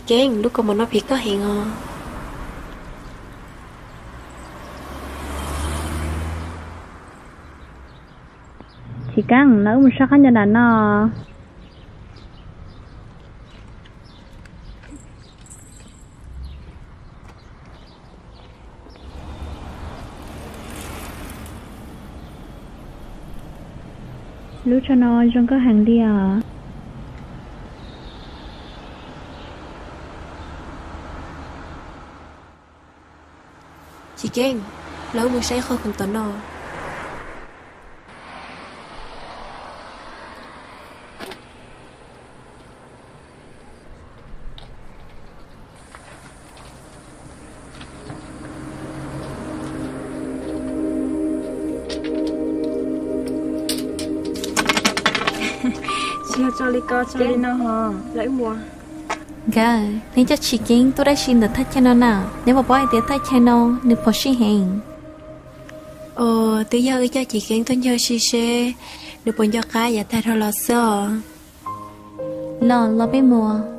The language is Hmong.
Keeb, lub kaus mom no phim koj heev os. Chiv Keeb, los wb mus saib qab ncaws nram no. Lub tsho no zoo nkauj heev li os. Chiv Keeb, los wb mus saib qhov khoom tom no. Tsis yog tso li ko, tso li no ho. Lawv mus. Nkawd, neb coj Chiv Keeb tuaj dab tsi ntawm thaj chaw no na? Neb puas paub hais tias thaj chaw no nws phom sij heev? Os, twb yog wb coj Chiv Keeb tuaj ncaug si seb nws puas nco qab yav tag dhau los xwb os. Los, los peb mus.